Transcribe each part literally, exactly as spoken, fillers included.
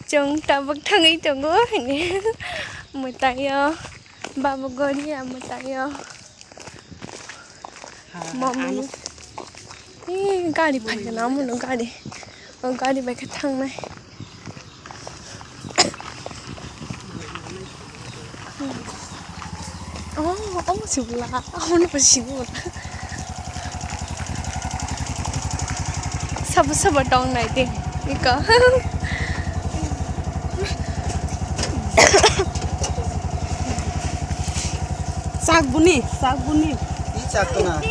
Chwng tabuk thangwi tongo hwnwi mwtaio, babo goria mwtaio. Mami. Ee, gari phaikha na, omono gari. O gari bai khe thangnai. Oh, oh, sibula. Oh, no, sibula. Sabo, sabo tong nai de. Iko. Sak buni, sak buni. Ih, sak to na.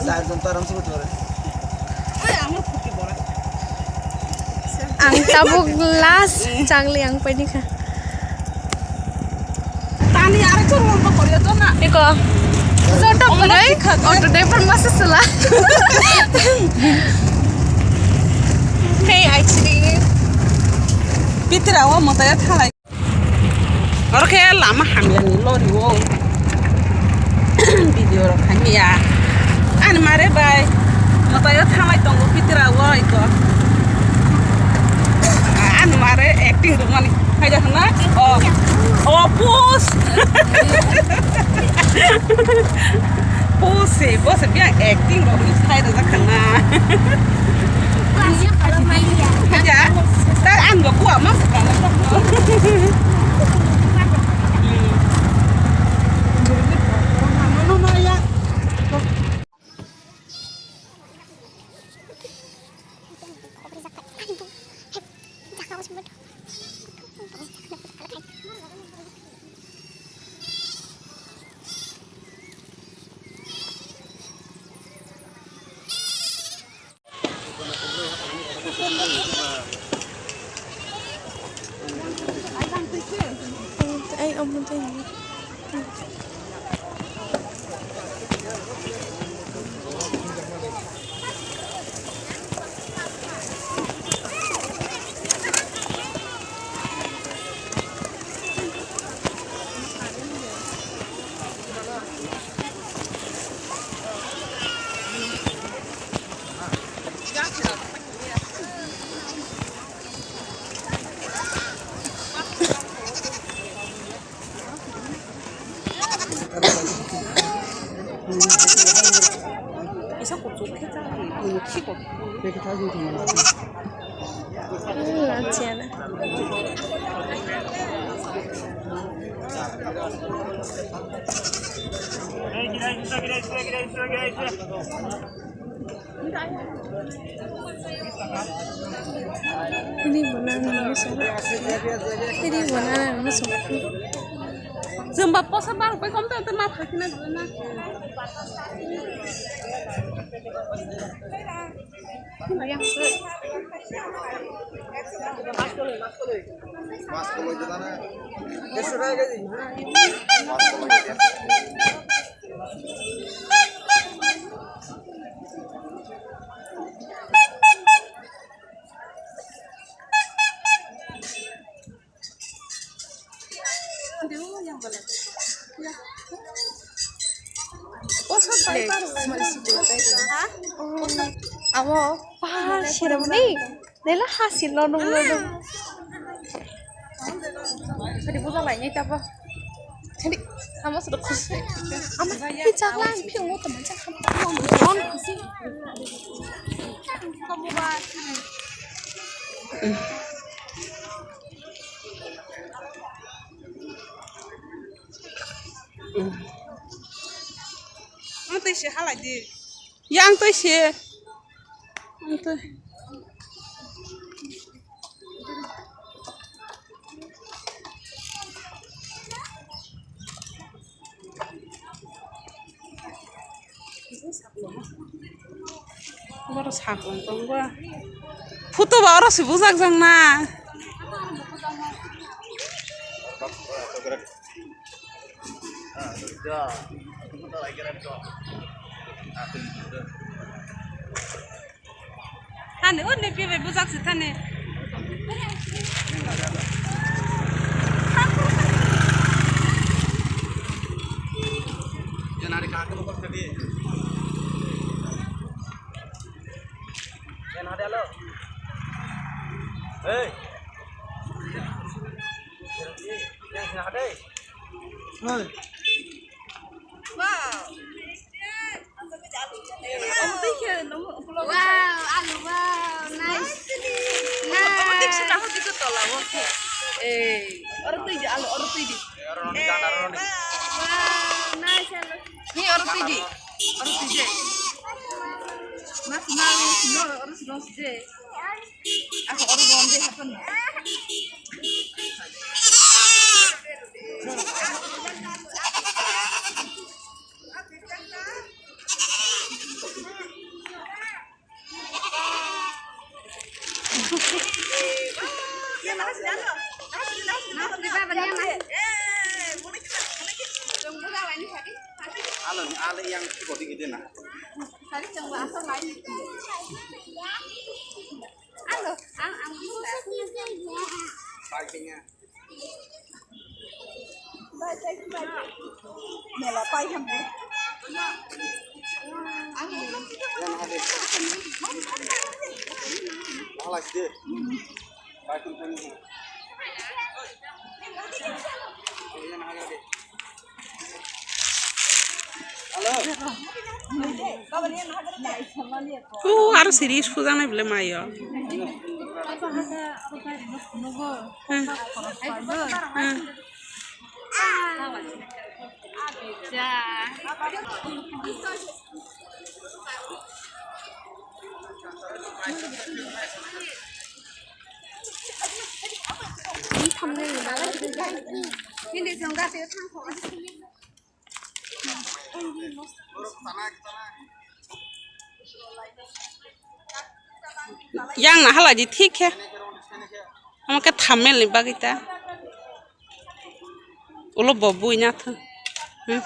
Sak jong to aram se bujore. Ang tabuk last chakli ang paidi kha. Tani aro chwng lomba koriya to na. Eko. Joto bwrwi auto driver masa sula. Hey, actually. Pitra o motaya thalai. Oro khe lama hamyani lori o video rok khaimya. Ani mare bai motayo thanglai tongo pitra o iko. Ani mare acting rwmani. Haida hwnna? O, o, pose. Pose, pose, biya acting rok ni sai rwjak khana. Haja, ta ang bo kuwa ma sa kana. Ai, omo tei. Ini mana masuk? Ini mana masuk? Jemba posa bal pai kom ta ma phakina dulu na. Yang se. Mas ko loi jana. Dersho taka keji. Amo pahar sirmani. Nela hasil lo nung lo nung. Sadi buja lai ni tabo. Sadi amo sudah khusi. Amo ni chakla ang piung mo teman chakla. Amo khusi. Ang tei se halai di. Yang tei se. Ang tei. Boro sakon tong ba. Photo ba oro se bujak jang na. Thani, o nepi bai bujak se thani. Janari kaham ko kos kadi. Janari alo. Hey. Wow. Wow, alu, wow, nice. Nice. Eh, oro twi di, alu, oro twi di. Wow, nice, alu. Ni oro twi di. Oro twi di. Mas, mas, no, oro twi di. Ako oro ronde happen. Alo, alo yang kiko dikit na. Alo, ang, ang. Parkingnya. Mela pai ham de. Yang ada. Malah sih. Parking pun. Yang ada. O, aro siri sujanai bole mayo. Hmm. Hmm. Yang na hala di thik khe. Ama khe thammel ni bagwi ta. Ulo bo bui na thang. Hmm.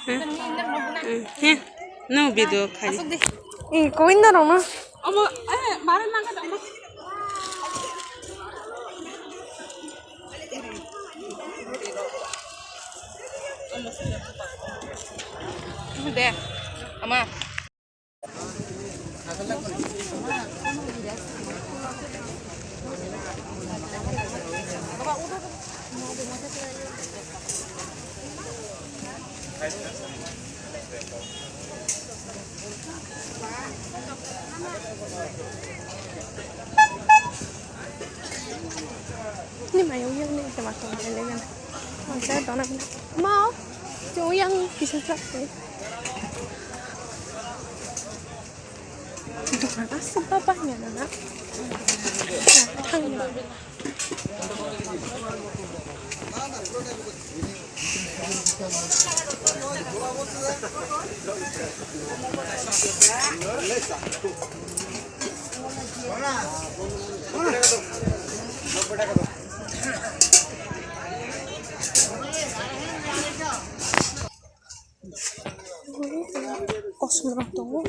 Hmm. Hmm. Hmm. Nung video khai. Eh, koi na rong na. Omo, eh, mare nangkha dong. De, ama. Ni mai uyang ni tama tama ni legan. Masa dona. Ma, chung uyang kisa sa. Dokan aswk ba bangya na na. Thangni. Kosom rok tongo.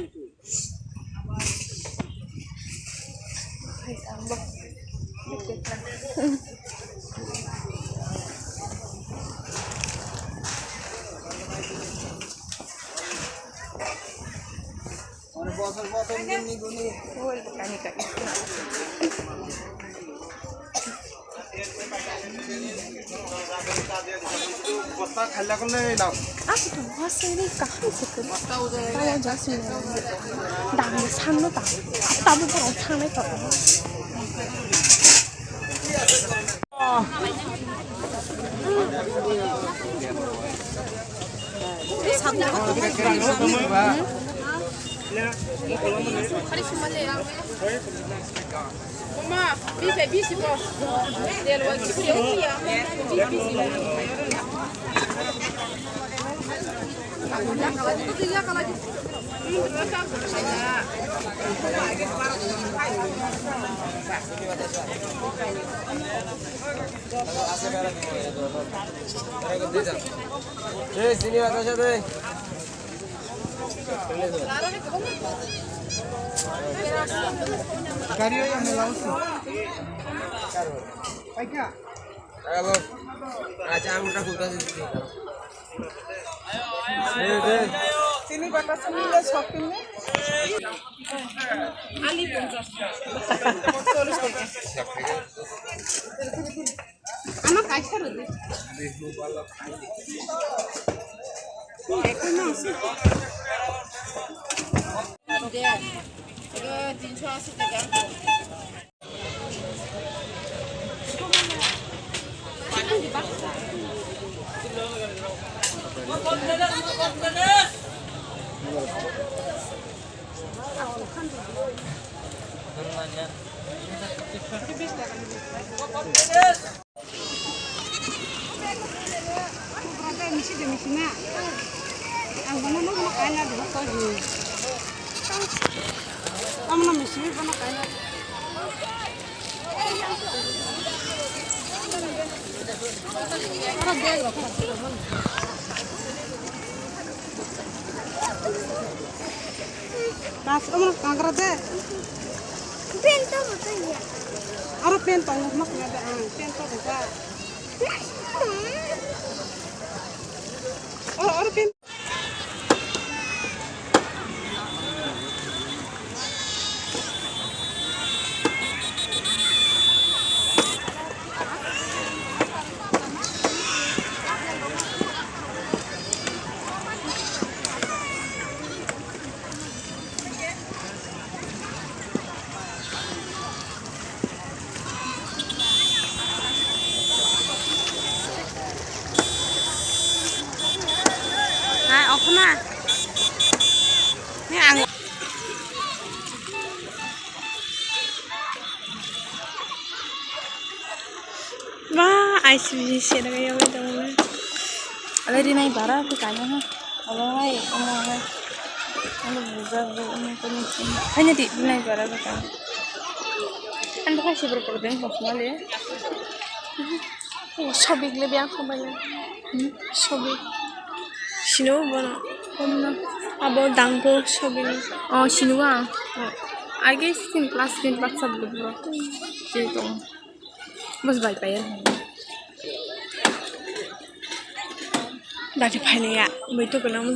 Bosta khaila kole lao. Aku tuh masih ini kaham sih. Bosta udah. Tahu aja sih. Dang san lo tak. Tabu pura sana itu. Hey, sini atas aja deh. Hello. Acha ang uta kuta si. Sini batas sini le shopping ni. Ali ponchas. Cholish ponchas. Mas, omo kangra de. Pen to mo to ya. Aro pen to mo ma kna de ang, pen to de ba. Aro, aro pen. Hai, okhna. Ni ang. Ba, I C B C se daga yawi daga. Ale rinai bara ko kanya ha. Abo hai, omo hai. Ano buja bu, omo ko ni. Hanya di rinai bara ko kanya. Ano hai sibur ko den ko male. Oh, Sobik le biang khambai ya. Hmm? Sobik. Sino bono. Bono. Abo dangbo Sobik. Oh, sino ang. Oh. Age skin class skin class sab bro. Jadi tong. Bos bai pai ya. Dati phai le ya. Bai to kena mo.